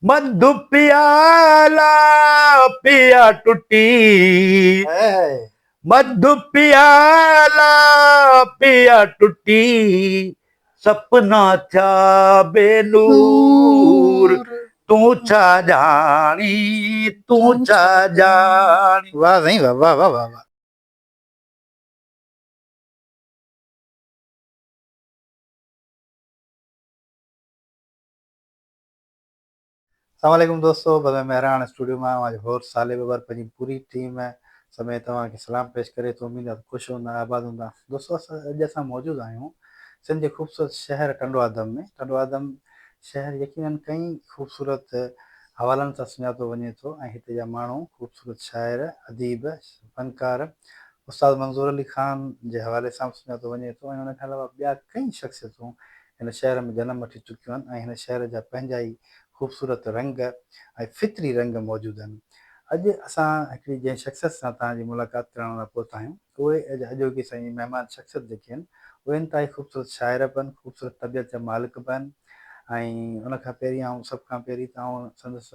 مڌ پيالا پيا ٽٽي مڌ پيالا پيا ٽٽي سپنا ٿيا بي نور تون ڇا ڄاڻي تون ڇا ڄاڻي. واه سائين واه واه واه واه. السلام عليڪم دوستو بزم مهراڻ اسٽوڊيو مان اوهان جو هوسٽ صالح ٻٻر پنهنجي پوري ٽيم سميت اوهان کي سلام پيش ڪري ٿو اميد آهي ته خوش هوندا آباد هوندا دوستو اڄ اسان موجود آهيون سنڌ جي خوبصورت شهر ٽنڊو آدم ۾ ٽنڊو آدم شهر يقينن ڪئين خوبصورت حوالن سان سڃاتو وڃي ٿو ۽ هتي جا ماڻهو خوبصورت شاعر اديب فنڪار استاد منظور علي خان جي حوالي سان به سڃاتو وڃي ٿو ۽ ان کان علاوه ٻيا ڪئين شخصيتون هن شهر ۾ جنم وٺي چڪيون آهن ۽ هن شهر جا پنهنجا ئي خوبصورت رنگ ۽ فطري رنگ موجود آهن. اڄ اسان هڪڙي جنهن شخصيت سان توهان جي ملاقات ڪرائڻ لاء پهتا آهيون اهي اڄ اڄوڪي اسان جي مهمان شخصيت جيڪي آهن اهي انتهائي خوبصورت شاعر به آهن خوبصورت طبيعت جا مالڪ به آهن ۽ ان کان پهرين آئون سڀ کان پهرين ته آئون سندس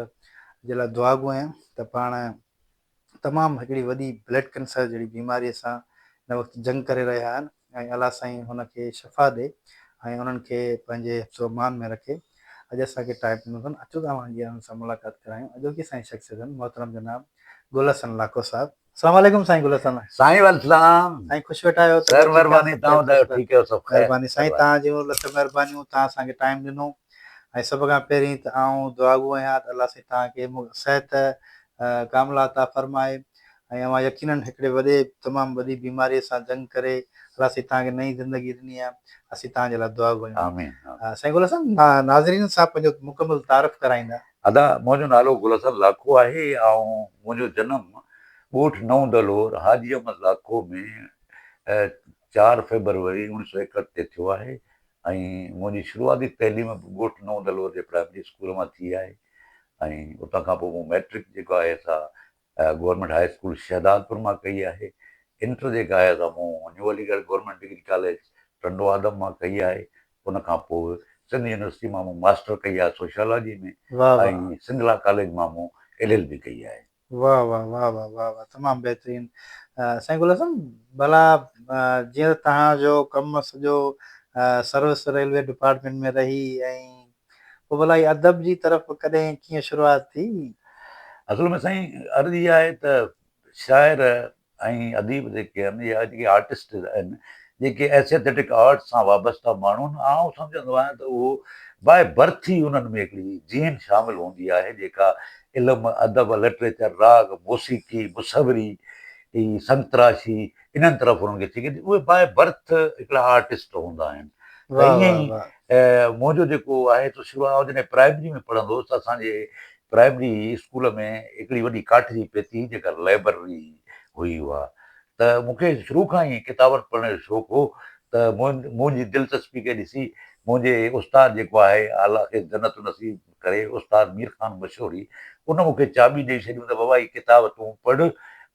جي لاء دعاگو آهيان ته پاڻ تمام هڪڙي وڏي بلڊ ڪينسر جهڙي بيماري سان هن وقت جنگ ڪري رهيا آهن ۽ الله سائين هن کي شفا ڏي ۽ انهن کي پنهنجي حفظ و امان ۾ رکي اڄ اسان کي ٽائيم ڏنو اٿن اچو ته اوهان جي انهن سان ملاقات ڪرايون اڄوڪي اسان جي شخصيت آهن محترم جناب گل حسن لاکو صاحب السلام عليڪم سائين گل حسن سائين والسلام سائين خوش ويٺا آهيو سر مهرباني توهان ٻڌايو ٺيڪ آهيو سڀ خير مهرباني سائين توهان جون لک مهربانيون توهان اسان کي ٽائيم ڏنو ۽ سڀ کان پهرين ته آئون دعاگو آهيان ته الله سائين توهان کي صحت ڪامله عطا فرمائي ۽ اوهان يقينن هڪڙي وڏي تمام وڏي بيماري سان جنگ ڪري الله سائين توهان کي نئين زندگي ڏني آهي اسين توهان جي لاء دعا گهريون آمين سائين گل حسن ناظرين سان پنهنجو مڪمل تعارف ڪرائيندا. ادا منهنجو نالو گل حسن لاکو آهي آئون منهنجو جنم ڳوٺ نئون دلور حاجي احمد لاکو ۾ چار فيبروري اوڻيھ سو ايڪهٺ تي ٿيو آهي ۽ منهنجي شروعاتي تعليم به ڳوٺ نئون دلور جي پرائمري اسڪول مان ٿي آهي ۽ اتان کان پوء مون مئٽرڪ جيڪو آهي سا گورنمينٽ هاء اسڪول شهدادپور مان ڪئي آهي. انٽر جيڪا آهي سا مون new Aligarh government degree college Tando Adam مان ڪئي آهي. ان کان پوء سنڌ يونيورسٽي مان مون ماسٽر ڪئي آهي سوشيالاجي ۾ ۽ سنڌ لا ڪاليج مان مون ايل ايل بي ڪئي آهي. واه واه واه واه واه واه تمام بهترين سائين گل حسن ڀلا جيئن ته توهان جو ڪم سڄو سروس ريلوي ڊپارٽمينٽ ۾ رهي ۽ پوء ڀلا هي ادب جي طرف ڪڏهن ڪيئن شروعات ٿي؟ اصل ۾ سائين عرض اها آهي ته شاعر ۽ اديب جيڪي آهن يا جيڪي آرٽسٽ آهن جيڪي ايسٿيٽڪ آرٽ سان وابسته ماڻهو آهن آئون سمجهندو آهيان ته اهو باء برٿ ئي انهن ۾ هڪڙي جين شامل هوندي آهي جيڪا علم، ادب، لٽريچر، راڳ، موسيقي، مصوري، سنگتراشي انهن طرف انهن کي ڇڪي ٿي اهي باء برٿ هڪڙا آرٽسٽ هوندا آهن ته ائين ئي منهنجو جيڪو آهي سو شروع آئون جڏهن پرائمري ۾ پڙهندو هوس ته اسان جي پرائمري اسڪول ۾ هڪڙي وڏي ڪاٺ جي پيتي هئي جيڪا لئبرري هئي اها ته مون کي شروع کان ئي ڪتابن پڙهڻ جو شوق هو ته منهنجي دلچسپي کي ڏسي منهنجي استاد جيڪو آهي الله کيس جنت نصيب ڪري استاد مير خان مشوري ان مون کي چاٻي ڏئي ڇڏيون ته بابا هي ڪتاب تون پڙهه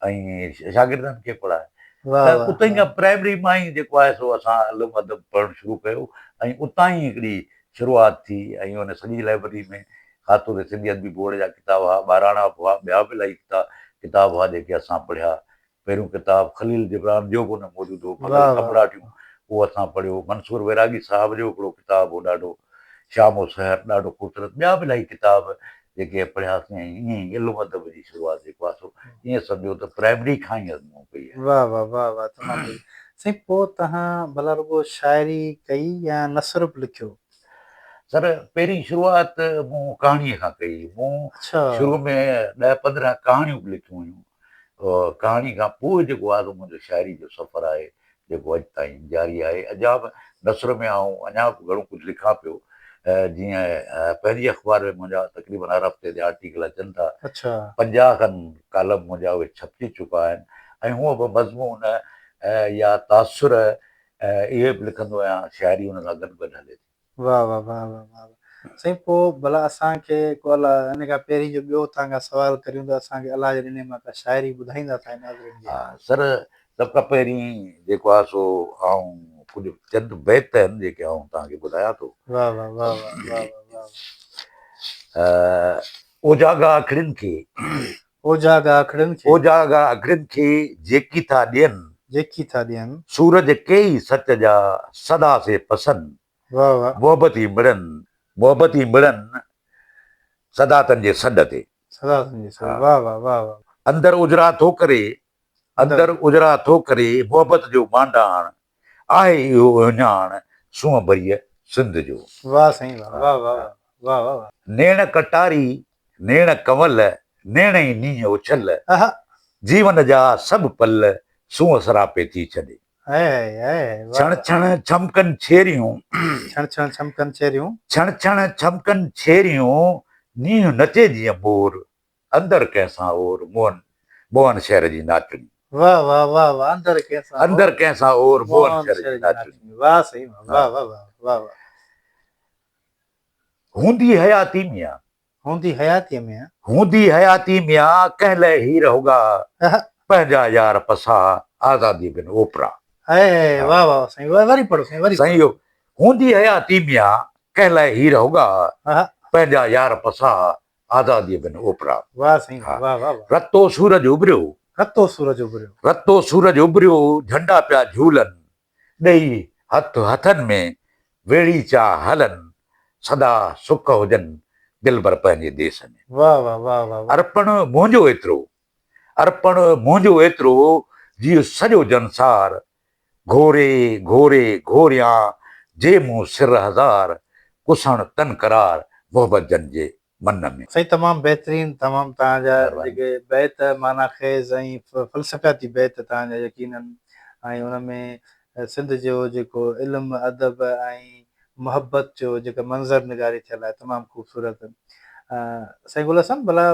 ۽ شاگردن کي پڙهاء ته اتان کان پرائمري مان ئي جيڪو آهي سو اسان علم ادب پڙهڻ شروع ڪيو ۽ اتان ئي هڪڙي شروعات ٿي ۽ ان سڄي لائبرري ۾ خاص طور تي سنڌي ادبي بورڊ جا ڪتاب هئا ٻاراڻا به هئا ٻيا به الاهي ڪتاب هئا جيڪي اسان پڙهيا پهريون ڪتاب خليل جبران جو به ان ۾ موجود هو، ڀڳل کنڀڙاٽيون، اهو اسان پڙهيو. منصور ويراڳي صاحب جو هڪڙو ڪتاب هو ڏاڍو شام و سحر ڏاڍو خوبصورت، ٻيا به الاهي ڪتاب جيڪي پڙهياسين ۽ ائين ئي علم ادب جي شروعات جيڪو آهي سو ائين سمجهو ته پرائمري کان ئي مون ڪئي آهي. واه واه واه واه تمام بهترين سائين پوء توهان ڀلا رڳو شاعري ڪئي يا نثر به لکيو؟ سر پهرين شروعات مون ڪهاڻيء کان ڪئي مون شروع ۾ ڏهه 15 ڪهاڻيون به لکيون هيون ڪهاڻي کان پوء جيڪو آهي سو منهنجو شاعري جو سفر آهي جيڪو اڄ تائين جاري آهي. اڃا به نثر ۾ آئون اڃا به گهڻو ڪجهه لکان پيو جيئن پنهنجي اخبار ۾ منهنجا تقريبن هر هفتي تي آرٽيڪل اچن ٿا. 50 کن ڪالم منهنجا اهي ڇپجي چڪا آهن ۽ هونء به مضمون يا تاثر اهي به لکندو آهيان شاعري ان سان گڏ گڏ هلي ٿي. واه واه واه واه واه واه سائين پوء ڀلا اسان کي ڪو الله ان کان پهرين جو ٻيو توهان کان سوال ڪريون ته اسان کي الله جي ڏني مان ڪا شاعري ٻڌائيندا سائين ناظرين جي. ها سر سڀ کان پهرين جيڪو آهي سو آئون ڪجهه چند بيت آهن جيڪي آئون توهان کي ٻڌايان ٿو. واه واه واه واه واه واه واه. اوجاڳا اکڙين کي. اوجاڳا اکڙين کي. اوجاڳا اکڙين کي جيڪي ٿا ڏين. جيڪي ٿا ڏين. سورج ڪيئي سچ جا سدا سي پسن. واھ واھ. محبتي مڙن محبتي مڙن سدا تن جي سڏ تي. سدا تن جي سڏ واھ واھ واھ واھ. اندر اجرا ٿو ڪري اندر اجرا ٿو ڪري محبت جو مانڊاڻ آهي اهو اهڃاڻ سونهن ڀريء سنڌ جو. واھ سائين واھ واھ واھ واھ واھ واھ. نيڻ ڪٽاري نيڻ ڪنول نيڻ ئي نينهن اڇل جيون جا سڀ پل سونهن سراپي ٿي ڇڏي. ڇڻ ڇڻ ڇمڪن ڇيريون. ڇڻ ڇڻ ڇمڪن ڇيريون. ڇڻ ڇڻ ڇمڪن ڇيريون نينهن نچي جيئن مور اندر ڪنهن سان اور موهن موهن شهر جي ناچڻي. واه واه واه واه اندر ڪنهن سان اور اندر ڪنهن سان اور موهن شهر جي ناچڻي. واه سائين واه واه واه واه واه. هوندي حياتي ميان. هوندي حياتيء ۾. هوندي حياتي ميان ڪنهن لئه هير هوڳا پنهنجا يار پساهه آزادي بن اوپرا. هاء واه واه سائين وري پڙهو سائين وري. سائين اهو هوندي حياتي ميان ڪنهن لئه هير هوڳا پنهنجا يار پساهه آزادي بن اوپرا. واه سائين واه واه واه. رتو سورج اڀريو. رتو سورج اڀريو. رتو سورج اڀريو جهنڊا پيا جهولن ڏئي هٿ هٿن ۾ ويڙهي چا هلن سدا سک هجن دلبر پنهنجي ديس ۾. واه واه واه واه واه. ارپڻ منهنجو ايترو ارپڻ منهنجو ايترو جيء سڄو جنسار گهوري گهوري گهوريان جي مون سر هزار ڪسڻ تن قرار محبت جن جي من ۾. سائين تمام بهترين تمام توهان جا جيڪي بيت معنيٰ خيز ۽ فلسفياتي بيت توهان جا يقينن ۽ ان ۾ سنڌ جو جيڪو علم ادب ۽ محبت جو جيڪا منظر نگاري ٿيل آهي تمام خوبصورت سائين گل حسن ڀلا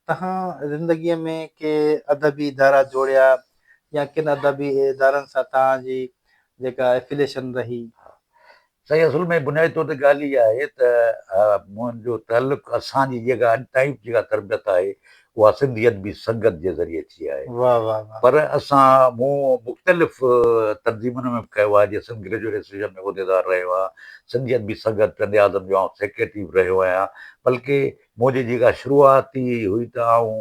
توهان زندگي ۾ ڪي ادبي ادارا جوڙيا يا ڪن ادبي ادارن سان توهان جي جيڪا افيليشن رهي؟ سائين اصل ۾ بنيادي طور تي ڳالهه اها آهي ته منهنجو تعلق اسان جي جيڪا اڄ تائين به جيڪا تربيت آهي اها سنڌي ادبي سنگت جي ذريعي ٿي آهي واه واه واه. پر اسان مون مختلف تنظيمن ۾ به ڪيو آهي جيئن سنڌ گريجوئيٽ ايسوسيئيشن ۾ عهديدار رهيو آهيان سنڌي ادبي سنگت ٽنڊي آدم جو آئون سيڪريٽري به رهيو آهيان بلڪه منهنجي جيڪا شروعاتي هئي ته آئون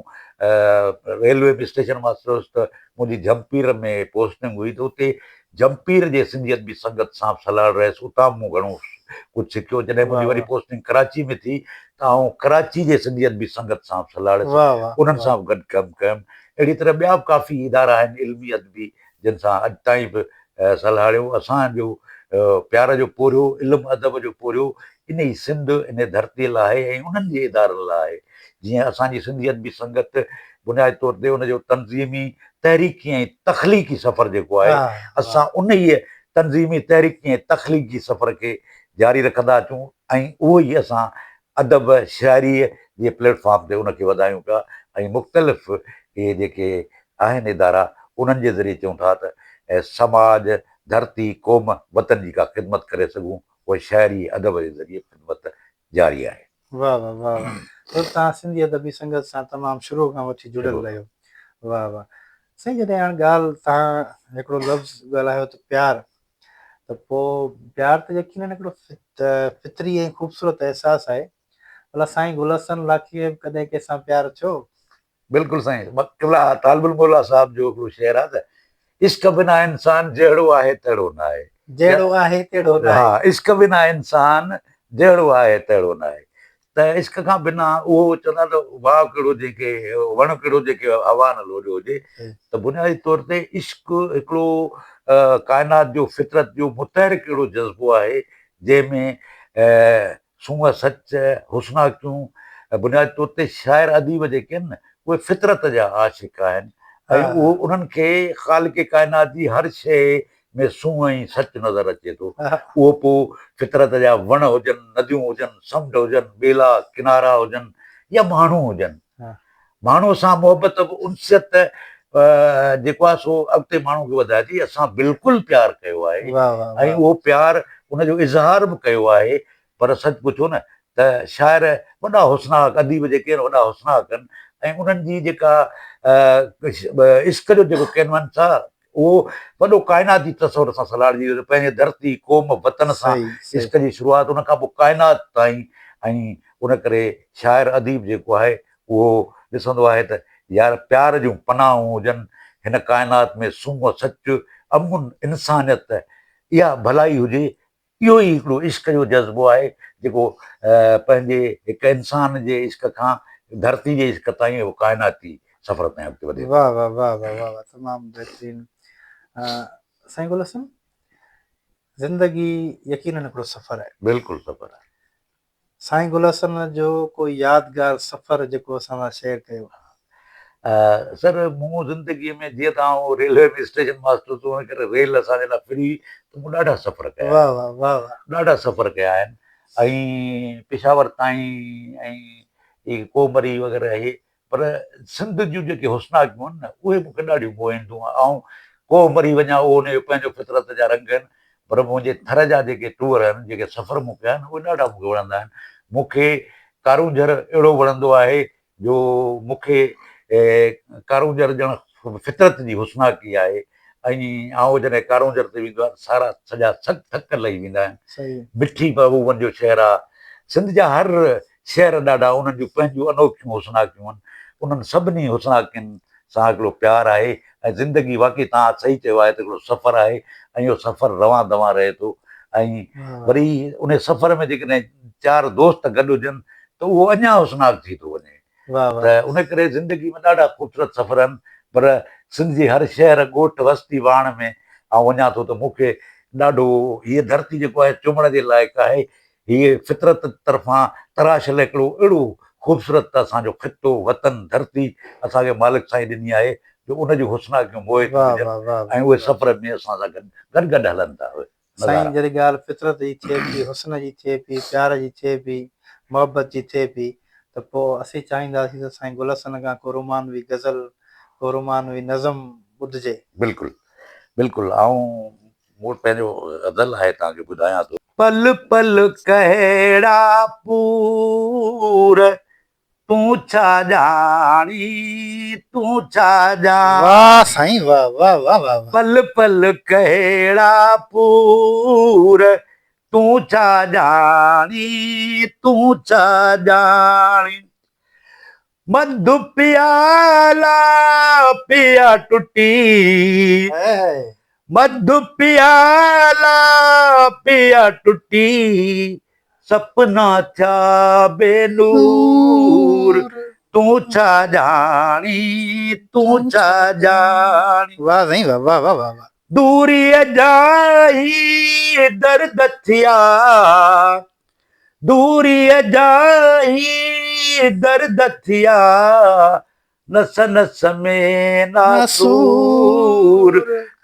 ريلوي ۾ اسٽيشن ماستر هوس ته منهنجي جهمپير ۾ پوسٽنگ هئي ته اتي جهمپير جي سنڌي ادبي سنگت سان به سلهاڙ رهيس اتان به مون گهڻو ڪجهه سکيو جڏهن منهنجي وري پوسٽنگ ڪراچي ۾ ٿي ته آئون ڪراچي جي سنڌي ادبي سنگت سان به سلهاڙيس انهن سان به گڏ ڪم ڪيم اهڙي طرح ٻيا به ڪافي ادارا آهن علمي ادبي جن سان اڄ تائين به سلهاڙيو اسان جو پيار جو پورهيو علم ادب جو پورهيو انهي سنڌ انهي ڌرتي لاء آهي ۽ انهن جي ادارن لاء آهي جيئن اسان جي سنڌي ادبي سنگت بنيادي طور تي ان جو تنظيمي تحريڪي ۽ تخليقي سفر جيڪو آهي اسان انهيء تنظيمي تحريڪي ۽ تخليقي سفر کي جاري رکندا اچون ۽ اهو ئي اسان ادب شاعريء جي پليٽ فارم تي ان کي وڌايون پيا ۽ مختلف اهي جيڪي آهن ادارا انهن جي ذريعي چئون ٿا ته سماج ڌرتي قوم وطن جي ڪا خدمت ڪري سگهون اها شاعري ادب جي ذريعي خدمت جاري آهي. واه واه واه واه دوست توهان سنڌي ادبي سنگت سان تمام شروع کان وٺي جڙيل رهيو واه واه سائين جڏهن هاڻ ڳالهه توهان هڪڙو لفظ ڳالهايو ته پيار ته پوء پيار ته يقينن هڪڙو فطري ۽ خوبصورت احساس آهي ڀلا سائين گل حسن لاکي کي به ڪڏهن ڪنهن سان پيار ٿيو؟ بلڪل سائين قبلا طالب الموليٰ صاحب جو هڪڙو شعر آهي ته عشق بنا انسان جهڙو آهي تهڙو ناهي. جهڙو آهي تهڙو ناهي. ها عشق بنا انسان جهڙو آهي تهڙو ناهي ته عشق کان بنا اهو چوندا ته واء ڪهڙو جنهن کي وڻ ڪهڙو جنهن کي هوا نه لوڏيو هجي ته بنيادي طور تي عشق هڪڙو ڪائنات جو فطرت جو متحرڪ اهڙو جذبو آهي جنهن ۾ سونهن سچ حسناڪيون بنيادي طور تي شاعر اديب جيڪي آهن نه اهي فطرت جا عاشق آهن ۽ اهو انهن کي خالق ڪائنات جي هر شيء ۾ سونهن ۽ سچ نظر اچي ٿو اهو پوء فطرت جا وڻ هجن نديون هجن سمنڊ هجن ٻيلا ڪنارا هجن يا ماڻهو هجن ماڻهوء سان محبت به انسيت جيڪو آهي سو اڳتي ماڻهو کي وڌائي ٿي. اسان بلڪل پيار ڪيو آهي ۽ اهو پيار ان جو اظهار به ڪيو آهي پر سچ پڇو نه ته شاعر وڏا حسناڪ اديب جيڪي آهن وڏا حسناڪ آهن ۽ انهن جي جيڪا عشق جو جيڪو ڪينونس آهي اهو وڏو ڪائناتي تصور سان سلهاڙجي ويو ته پنهنجي ڌرتي، قوم، وطن سان عشق جي شروعات ان کان پوء ڪائنات تائين ۽ ان ڪري شاعر اديب جيڪو آهي اهو ڏسندو آهي ته يار پيار جون پناهون هجن، هن ڪائنات ۾ سونهن، سچ، امن، انسانيت اها ڀلائي هجي، اهو ئي هڪڙو عشق جو جذبو آهي جيڪو پنهنجي هڪ انسان جي عشق کان ڌرتي جي عشق تائين اهو ڪائناتي سفر تائين اڳتي وڌي ٿو. واه واه واه واه واه واه تمام بهترين سائين گل حسن زندگي يقينن هڪڙو سفر آهي. بلڪل سفر آهي. سائين گل حسن جو ڪو يادگار سفر جيڪو اسان سان شيئر ڪيو. سر مون زندگي ۾ جيئن ته آئون ريلوي ۾ اسٽيشن ماسٽر هوس ان ڪري ريل اسان جي لاء فري ته مون ڏاڍا سفر ڪيا آهن. واه واه واه واه. ڏاڍا سفر ڪيا آهن ۽ پشاور تائين ۽ هي ڪومري وغيره هي پر سنڌ جون جيڪي حسناڪيون آهن نه اهي مون کي ڏاڍيون موهين ٿيون. آئون ڪوهه مري وڃان اهو ان جو پنهنجو فطرت جا رنگ آهن پر منهنجي ٿر جا جيڪي ٽوئر آهن جيڪي سفر مون ڪيا آهن اهي ڏاڍا مون کي وڻندا آهن. مون کي ڪارونجهر اهڙو وڻندو آهي جو مون کي ڪارونجهر ڄڻ فطرت جي حسناڪي آهي ۽ آئون جڏهن ڪارونجهر تي ويندو آهيان ته سارا سڄا ٿڪ لهي ويندا آهن. مٺي محبوبن جو شهر آهي. سنڌ جا هر شهر ڏاڍا انهن جون پنهنجون انوکيون حسناڪيون آهن. انهن سڀني حسناڪين سان هڪڙو پيار آهي ۽ زندگي واقعي توهان صحيح چيو آهي ته هڪڙو سفر آهي ۽ اهو سفر روان دوان رهي ٿو ۽ وري انهي سفر ۾ جيڪڏهن چار دوست گڏ هجن ته اهو اڃا حسناڪ ٿي ٿو وڃي. ته ان ڪري زندگي ۾ ڏاڍا خوبصورت سفر آهن پر سنڌ جي هر شهر، ڳوٺ، وستي، واهڻ ۾ آئون وڃان ٿو ته مون کي ڏاڍو هيء ڌرتي جيڪو آهي چمڻ جي لائق آهي. هيء فطرت طرفان تراشيل هڪڙو اهڙو خوبصورت اسان جو خطو، وطن، ڌرتي اسان کي مالڪ سائين ڏني آهي جو ان جون حسناڪيون موهي ٿيون وجهن ۽ اهي سفر ۾ اسان سان گڏ گڏ هلن ٿا اهي. سائين جڏهن ڳالهه فطرت جي ٿئي پئي، حسن جي ٿئي پئي، پيار جي ٿئي پئي، محبت جي ٿئي پئي ته پوء اسين چاهينداسين ته سائين گل حسن کان ڪو رومانوي غزل، ڪو رومانوي نظم ٻڌجي. بلڪل بلڪل آئون مون وٽ پنهنجو غزل آهي توهان کي ٻڌايان ٿو. پل پل ڪهڙا پور تون ڇا ڄاڻين، تون ڇا ڄاڻين. واه سائين واه واه واه واه واه. پل پل ڪهڙا پور، تون ڇا ڄاڻين، تون ڇا ڄاڻين. مڌ پيالا پيا ٽٽي، مڌ پيالا پيا ٽٽي، سپنا ٿيا بي نور، تون ڇا ڄاڻين، تون ڇا ڄاڻين. واه سائين واه واه واه واه. دوريء جا هي درد ٿيا، دوريء جا هي درد ٿيا، نس نس ۾ ناسور،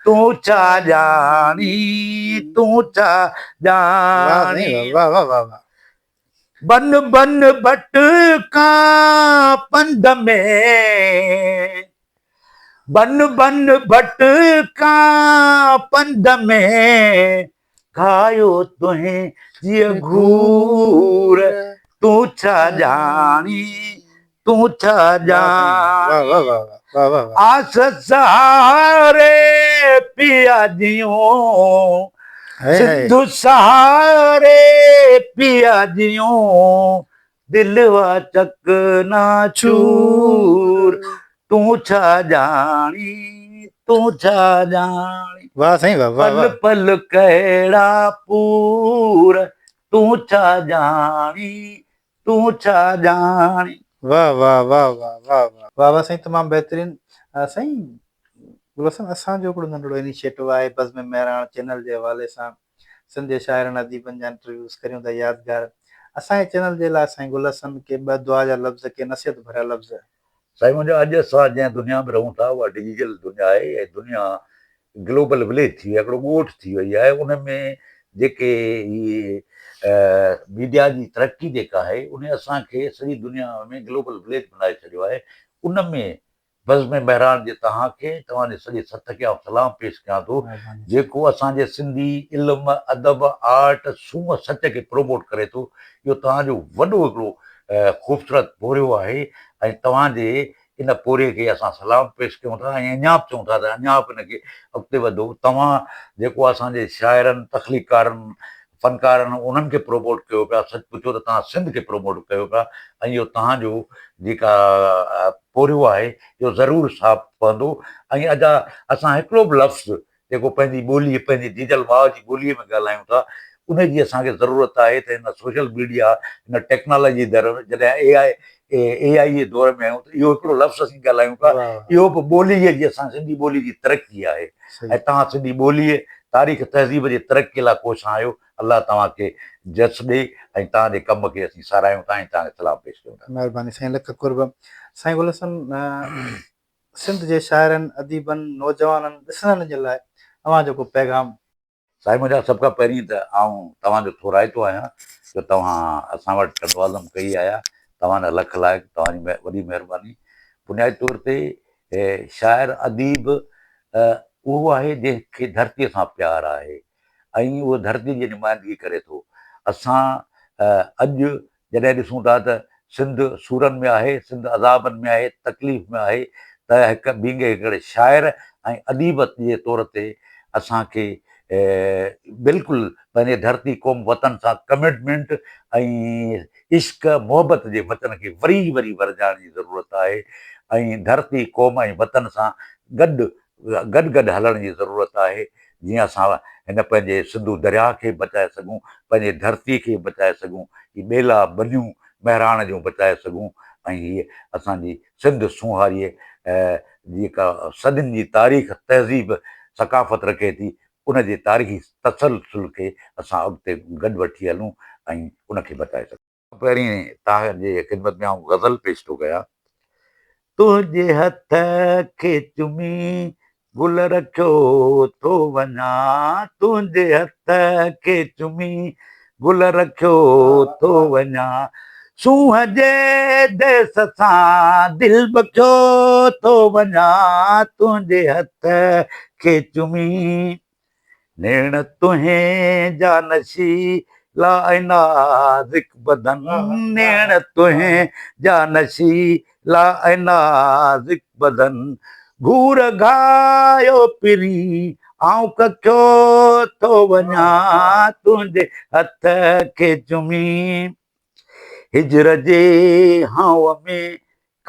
تون ڇا ڄاڻين، تون ڇا ڄاڻين. بن بن ڀٽڪان پنڌ ۾، بن بن ڀٽڪان پنڌ ۾، گهايو تنهنجيء گهور، تون ڇا ڄاڻين، تون ڇا ڄاڻين. آس سهاري پيا جيون، سنڌ سهاري پيا جيون، دل وا چڪنا چور، تون ڇا ڄاڻين، تون ڇا ڄاڻين. واه سائين واه واه. پل پل ڪهڙا پور، تون ڇا ڄاڻين، تون ڇا ڄاڻين. واه واه واه واه واه واه. واه واه سائين تمام بهترين سائين گل حسن اسان جو هڪڙو ننڍڙو انيشيٽو آهي بزم مهراڻ چينل جي حوالي سان سنڌ جي شاعرن اديبن جا انٽرويوز ڪريون ٿا يادگار اسان جي چينل جي لاء سائين گل حسن ڪي ٻه دعا جا لفظ ڪي نصيحت ڀريا لفظ. سائين منهنجا اڄ اسان جنهن دنيا ۾ رهون ٿا اها ڊجيٽل دنيا آهي ۽ دنيا گلوبل وليج ٿي وئي آهي هڪڙو ڳوٺ ٿي وئي آهي ان ۾ جيڪي هي ميڊيا جي ترقي جيڪا آهي ان اسان کي سڄي دنيا ۾ گلوبل وليج بنائي ڇڏيو آهي ان ۾ بزم مهراڻ جي توهان کي توهان جي سڄي سٿ کي آئون سلام پيش ڪيان ٿو جيڪو اسان جي سنڌي علم ادب آرٽ سونهن سچ کي پروموٽ ڪري ٿو اهو توهان جو وڏو هڪڙو خوبصورت پورهيو آهي ۽ توهان جي ان پورهيي کي اسان سلام پيش ڪيون ٿا ۽ اڃا به چئون ٿا ته اڃا به ان کي اڳتي وڌو. توهان جيڪو اسان جي شاعرن، تخليقڪارن، فنڪار آهن انهن کي پروموٽ ڪيو پيا سچ پڇو ته توهان سنڌ کي پروموٽ ڪيو پيا ۽ اهو توهان جو جيڪا پورهيو آهي اهو ضرور صاف پوندو ۽ ادا اسان هڪڙو به لفظ جيڪو پنهنجي ٻولي پنهنجي جيجل ماء جي ٻوليء ۾ ڳالهايون ٿا ان جي اسان کي ضرورت آهي ته هن سوشل ميڊيا هن ٽيڪنالاجي در جڏهن اي آء اي آء جي دور ۾ آهيون ته اهو هڪڙو لفظ اسين ڳالهايون ٿا اهو به ٻوليء جي اسان سنڌي ٻولي جي ترقي آهي ۽ توهان سنڌي ٻوليء تاريخ تهذيب جي ترقي لاء ڪوشان آهيو الله توهان کي جس ڏي ۽ توهان جي ڪم کي اسين ساراهيون ٿا ۽ توهان کي سلام پيش ڪيون ٿا. مهرباني سائين لک قرب. سائين گل حسن سنڌ جي شاعرن، اديبن، نوجوانن، ڏسندڙن جي لاء اوهان جو ڪو پيغام؟ سائين منهنجا سڀ کان پهرين ته آئون توهان جو ٿورائتو آهيان جو توهان اسان وٽ ٽنڊوعظم ڪهي آيا توهان جا لک لائق توهان جي وڏي مهرباني بنيادي طور تي شاعر اديب اهو آهي جنهن کي ڌرتي سان پيار آهي ۽ اهو ڌرتي جي نمائندگي ڪري ٿو اسان اڄ جڏهن ڏسون ٿا ته سنڌ سورن ۾ آهي، سنڌ عذابن ۾ آهي، تڪليف ۾ آهي ته هڪ بينگي هڪڙي شاعر ۽ اديب جي طور تي اسان کي بلڪل پنهنجي ڌرتي قوم وطن سان ڪمٽمينٽ ۽ عشق محبت جي وچن کي وري وري ورجائڻ جي ضرورت آهي ۽ ڌرتي قوم ۽ وطن سان گڏ گڏ گڏ هلڻ جي ضرورت آهي جيئن اسان هن پنهنجي سنڌو درياهه کي بچائي سگهون، پنهنجي ڌرتي کي بچائي سگهون، هي ٻيلا ٻنيون مهراڻ جون بچائي سگهون ۽ هيء اسان جي سنڌ سونهاريء جيڪا صدين جي تاريخ، تهذيب، ثقافت رکي ٿي، ان جي تاريخي تسلسل کي اسان اڳتي گڏ وٺي هلون ۽ ان کي بچائي سگهون. پهرين توهان جي خدمت ۾ آئون غزل پيش ٿو ڪيان. تنهنجي هٿ کي چمي گل رکيو ٿو وڃان تنهنجي هٿ کي چمي گل رکيو ٿو وڃان سونهن جي ديس سان دل بکيو ٿو وڃان تنهنجي هٿ کي چمي نيڻ تنهن جا نشيلا ۽ نازڪ بدن نيڻ تنهن جا نشيلا ۽ نازڪ بدن گهور گهايو پرين آئون ڪکيو ٿو وڃان تنهنجي هٿ کي چمي هجر جي هانء ۾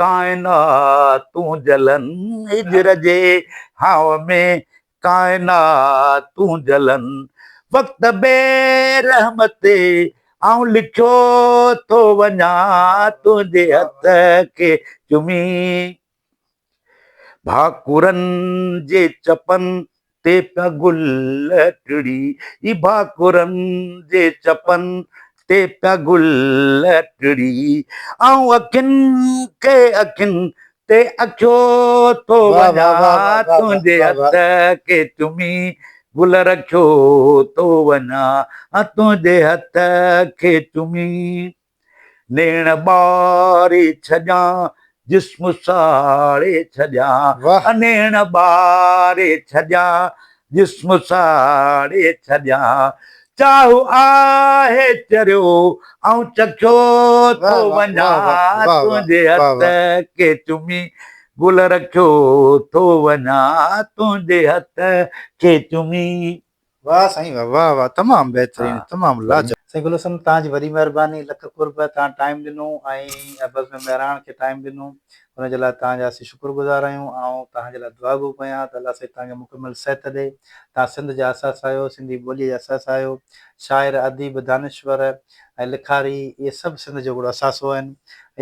ڪائناتون جلن هجر جي هانء ۾ ڪائناتون جلن وقت بي رحم تي آئون لکيو ٿو وڃان تنهنجي هٿ کي چمي ڀاڪرن جي چپن تي پيا گل ٽڙي اي ڀاڪرن جي چپن تي پيا گل ٽڙي آئون اکين کي اکين تي اکيو ٿو وڃان تنهنجي هٿ کي چمي گل رکيو ٿو وڃان تنهنجي هٿ کي چمي نيڻ ٻاري ڇڏيان جسم ساڙي ڇڏيان نيڻ ٻاري ڇڏيان جسم ساڙي ڇڏيان چاهه آهي چريو آئون چکيو ٿو وڃان تنهنجي هٿ کي چمي گل رکيو ٿو وڃان تنهنجي هٿ کي چمي. واه سائين واه واه واه تمام بهترين تمام لاجواب. سائين گل حسن توهان جي وڏي مهرباني لک قرب توهان ٽائيم ڏنو ۽ بزم مهراڻ کي ٽائيم ڏنو ان جي لاء توهان جا اسين شڪر گذار آهيون آئون توهان جي لاء دعاگو به آهيان ته الله سائين توهان کي مڪمل صحت ڏي توهان سنڌ جا اثاثا آهيو سنڌي ٻولي جا اثاثا آهيو شاعر اديب دانشور ۽ لکاري اهي سڀ سنڌ جو هڪڙو اثاثو آهن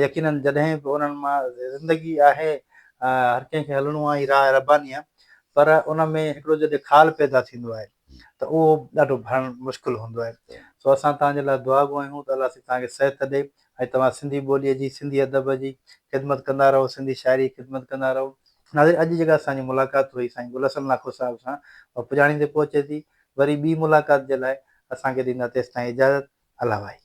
يقينن جڏهن به انهن مان زندگي آهي هر ڪنهن کي هلڻو آهي هي راهه رباني آهي پر ان ۾ هڪڙو جڏهن خال پيدا ٿيندو آهي ته اهو ڏاڍو ڀرڻ مشڪل هوندو آهي سو اسان توهان جي لاء دعا گو آهيون ته الله سائين توهان کي صحت ڏي ۽ توهان سنڌي ٻوليء جي سنڌي ادب جي خدمت ڪندا رهو سنڌي شاعري جي خدمت ڪندا رهو. ناظرين اڄ جيڪا اسان جي ملاقات هئي سائين گل حسن لاکو صاحب سان اها پڄاڻي تي پهچي ٿي وري ٻي ملاقات جي لاء اسان کي ڏيندا تيستائين اجازت الله واهي.